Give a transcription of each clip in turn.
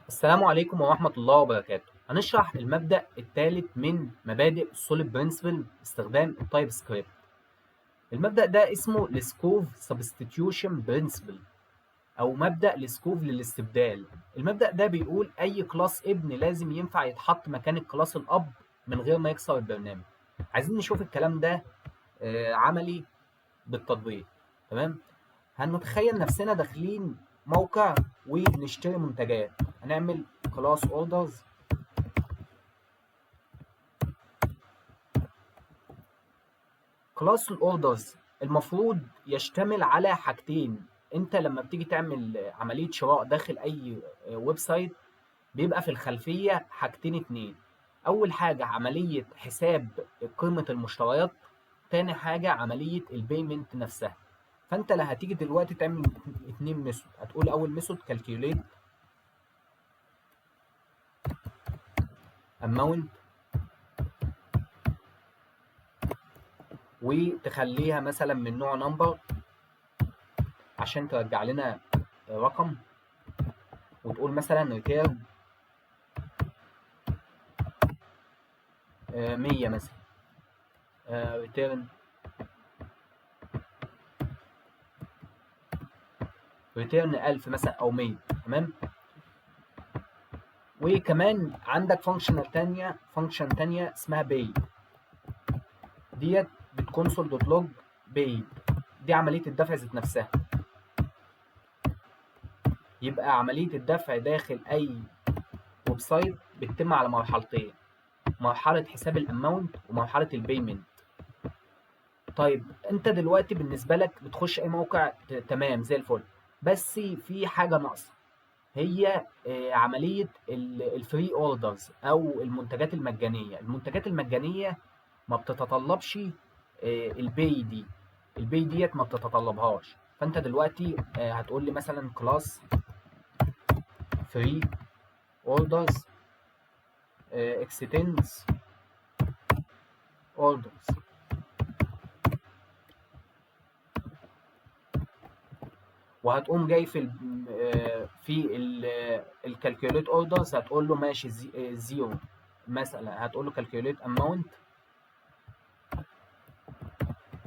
السلام عليكم ورحمة الله وبركاته. هنشرح المبدأ الثالث من مبادئ ال SOLID principle باستخدام ال TypeScript. المبدأ ده اسمه Liskov substitution principle أو مبدأ ليسكوف للاستبدال. المبدأ ده بيقول أي class ابن لازم ينفع يتحط مكان ال class الأب من غير ما يكسر البرنامج. عايزين نشوف الكلام ده عملي بالتطبيق. تمام؟ هنتخيل نفسنا داخلين موقع وبنشتري منتجات. هنعمل class orders. class ال orders المفروض يشتمل على حاجتين. انت لما بتيجي تعمل عملية شراء داخل اي website بيبقى في الخلفية حاجتين اتنين. اول حاجة عملية حساب قيمة المشتريات، تاني حاجة عملية ال payment نفسها. فانت لا هتيجي دلوقتي تعمل اتنين method. هتقول اول method calculate amount وتخليها مثلا من نوع number عشان ترجع لنا رقم، وتقول مثلا return 100 مثلا، return 1000 مثلا او 100. تمام. وكمان عندك function تانية اسمها pay، ديت بت console dot log pay، دي عملية الدفع ذات نفسها. يبقى عملية الدفع داخل أي website بتتم على مرحلتين، مرحلة حساب ال amount ومرحلة ال payment. طيب انت دلوقتي بالنسبة لك بتخش اي موقع تمام زي الفل، بس في حاجة ناقصة، هي عملية ال free orders او المنتجات المجانية. المنتجات المجانية ما بتتطلبش ال pay دي، ال pay ديت ما بتتطلبهاش. فانت دلوقتي هتقول لي مثلا class free orders extends orders، وهتقوم جاي في ال calculate orders هتقول له ماشي zero مثلا، هتقول له calculate amount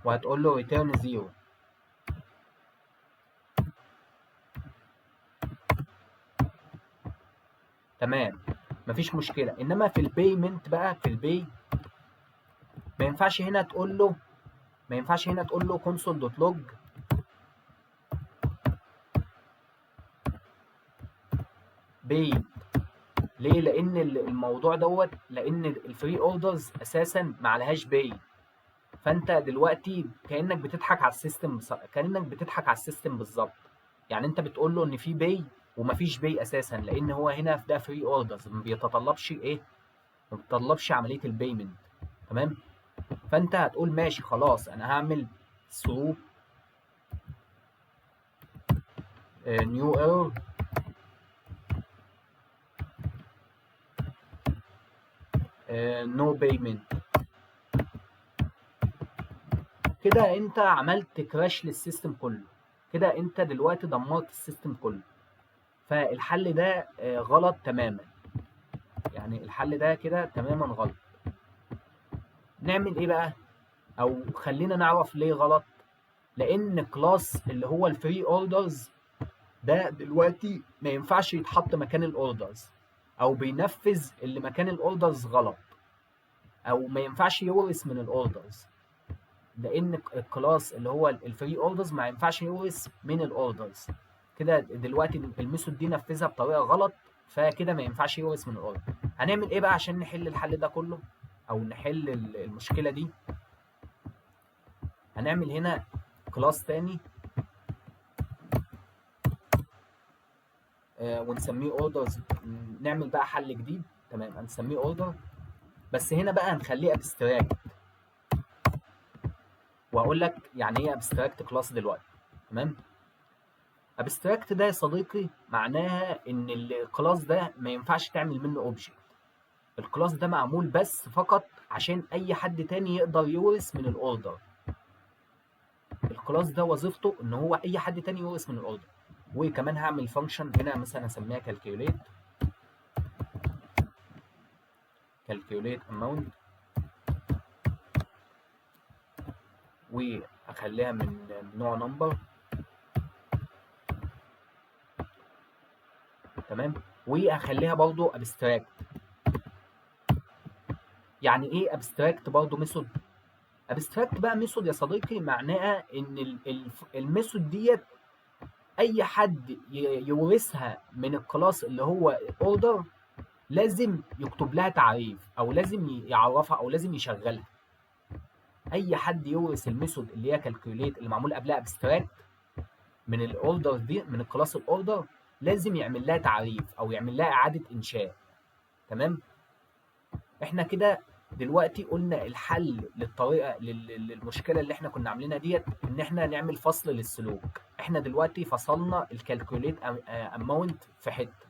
وهتقول له return zero. تمام، مفيش مشكلة. انما في ال payment بقى، في ال pay ما ينفعش هنا تقول له، ما ينفعش هنا تقول له console dot log pay. ليه؟ لان الموضوع دوت، لان ال free orders اساسا ما عليهاش pay. فانت دلوقتي كانك بتضحك على ال system، كانك بتضحك على ال system بالظبط. يعني انت بتقول له ان في pay ومفيش pay اساسا، لان هو هنا في ده free orders ما بيتطلبش ايه، ما بيتطلبش عملية ال payment. تمام. فانت هتقول ماشي خلاص انا هعمل throw new error no payment. كده انت عملت crash لل system كله، كده انت دلوقتي دمرت ال system كله. فالحل ده غلط تماما، يعني الحل ده كده تماما غلط. نعمل ايه بقى؟ او خلينا نعرف ليه غلط. لان class اللي هو ال free orders ده دلوقتي ما ينفعش يتحط مكان ال orders، او بينفذ اللي مكان ال orders غلط، او ما ينفعش يورث من ال orders، لان ال class اللي هو ال free orders ما ينفعش يورث من ال orders. كده دلوقتي ال method دي نفذها بطريقة غلط، فكده ما ينفعش يورث من ال order. هنعمل ايه بقى عشان نحل الحل ده كله، او نحل المشكلة دي؟ هنعمل هنا class تاني ونسميه orders. نعمل بقى حل جديد. تمام، هنسميه order، بس هنا بقى هنخليه abstract، وهقول لك يعني ايه abstract class دلوقتي. تمام. abstract ده يا صديقي معناها ان ال class ده ما ينفعش تعمل منه object. ال class ده معمول بس فقط عشان اي حد تاني يقدر يورث من ال order. ال class ده وظيفته ان هو اي حد تاني يورث من ال order. وكمان هعمل function هنا مثلا اسميها calculate calculate amount، واخليها من نوع number. تمام، واخليها برضو abstract. يعني ايه abstract برضو method؟ abstract بقى method يا صديقي معناها ان ال method ديت اي حد يورثها من ال class اللي هو order لازم يكتب لها تعريف، او لازم يعرفها، او لازم يشغلها. اي حد يورث ال method اللي هي calculate اللي معمول قبلها abstract من ال order دي، من ال class ال order، لازم يعمل لها تعريف او يعمل لها اعاده انشاء. تمام، احنا كده دلوقتي قلنا الحل للطريقة للمشكلة اللي احنا كنا عاملينها ديت، ان احنا نعمل فصل للسلوك. احنا دلوقتي فصلنا ال calculate amount في حتة،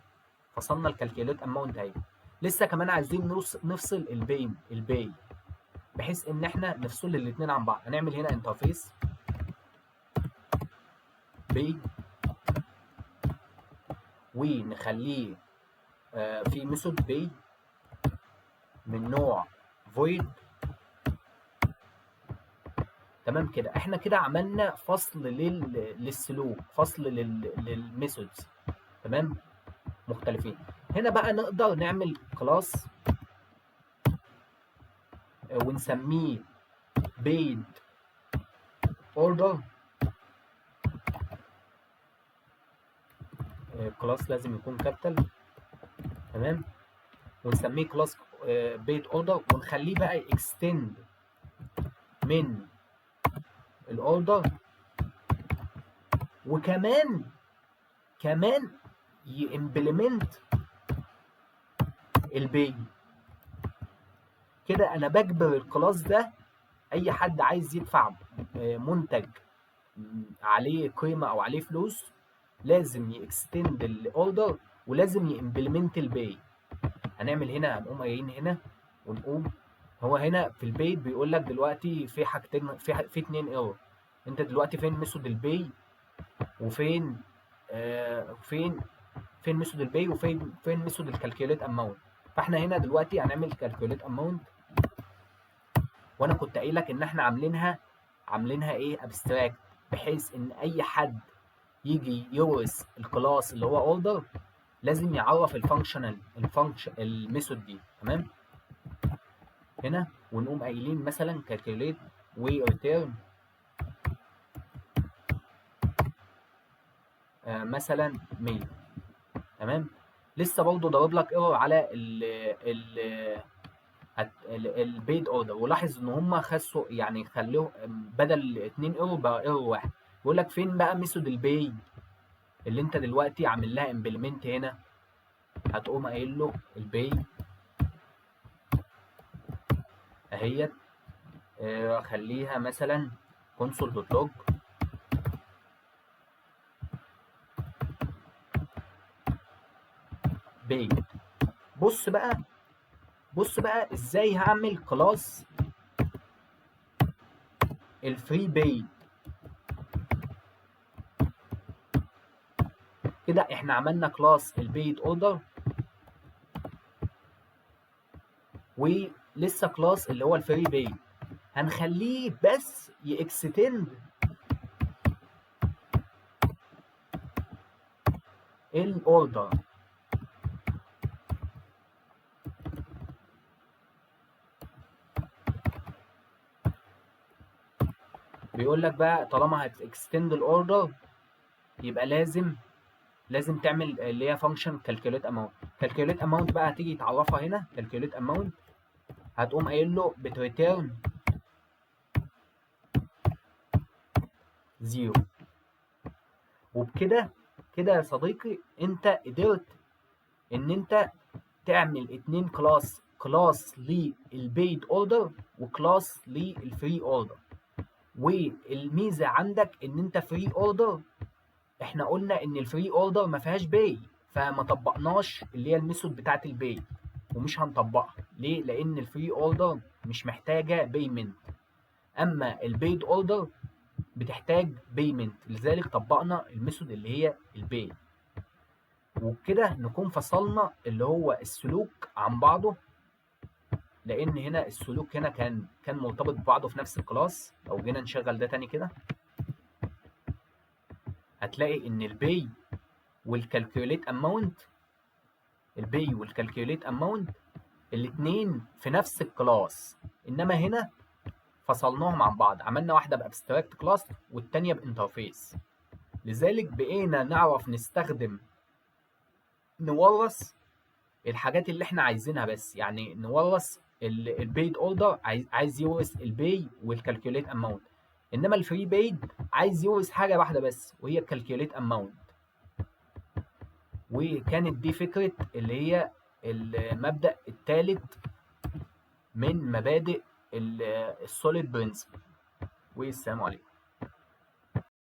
فصلنا ال calculate amount اهي. لسه كمان عايزين نفصل ال pay بحيث ان احنا نفصل الاثنين عن بعض. هنعمل هنا interface pay ونخليه في method pay من نوع void. تمام كده، احنا كده عملنا فصل للسلوك، فصل لل methods. تمام، مختلفين. هنا بقى نقدر نعمل class ونسميه paid order. class لازم يكون capital. تمام، ونسميه class paid order، ونخليه بقى extend من ال order، وكمان ي implement ال pay. كده انا بجبر ال class ده، اي حد عايز يدفع منتج عليه قيمة او عليه فلوس لازم ي extend ال order ولازم ي implement ال pay. هنعمل هنا، هنقوم قايلين هنا ونقوم هو هنا في ال paid بيقول لك دلوقتي في حاجتين، في 2 error. انت دلوقتي فين method ال pay وفين فين فين method ال pay وفين method ال calculate amount. فاحنا هنا دلوقتي هنعمل calculate amount، وانا كنت قايل لك ان احنا عاملينها ايه abstract، بحيث ان اي حد يجي يورث ال class اللي هو order لازم يعرف ال functional ال function ال method دي. تمام، هنا ونقوم قايلين مثلا calculate و return مثلا 100. تمام، لسه برضه ضارب لك error على ال paid order، ولاحظ ان هم خسوا يعني خلوه بدل 2 error بقى error واحد. بيقول لك فين بقى method ال pay اللي انت دلوقتي عامل لها implement هنا؟ هتقوم قايل له ال pay اهيت، خليها مثلا console dot log paid. بص بقى ازاي هعمل class ال free paid. كده احنا عملنا class ال paid order ولسه class اللي هو ال free paid، هنخليه بس ي extend ال order. بيقول لك بقى طالما هت extend ال order يبقى لازم تعمل اللي هي function calculate amount. calculate amount بقى هتيجي تعرفها هنا calculate amount، هتقوم قايل له بت return 0. وبكده كده يا صديقي انت قدرت ان انت تعمل 2 class، class لل paid order و class لل free order. والميزة عندك ان انت free order، احنا قلنا ان ال free order ما فيهاش pay، فما طبقناش اللي هي ال method بتاعت ال pay ومش هنطبقها. ليه؟ لان ال free order مش محتاجه payment، اما ال paid order بتحتاج payment، لذلك طبقنا ال method اللي هي ال pay. وبكده نكون فصلنا اللي هو السلوك عن بعضه. لان هنا السلوك هنا كان مرتبط ببعضه في نفس ال class. لو جينا نشغل ده تاني كده هتلاقي ان ال pay وال calculate amount، ال pay وال calculate amount الاثنين في نفس ال class، انما هنا فصلناهم عن بعض، عملنا واحدة ب abstract class والثانية ب interface. لذلك بقينا نعرف نستخدم نورث الحاجات اللي احنا عايزينها بس، يعني نورث ال paid order عايز يورث ال pay وال calculate amount، انما ال prepaid عايز يورث حاجة واحدة بس وهي ال calculate amount. وكانت دي فكرة اللي هي المبدأ الثالث من مبادئ ال SOLID principle. والسلام عليكم.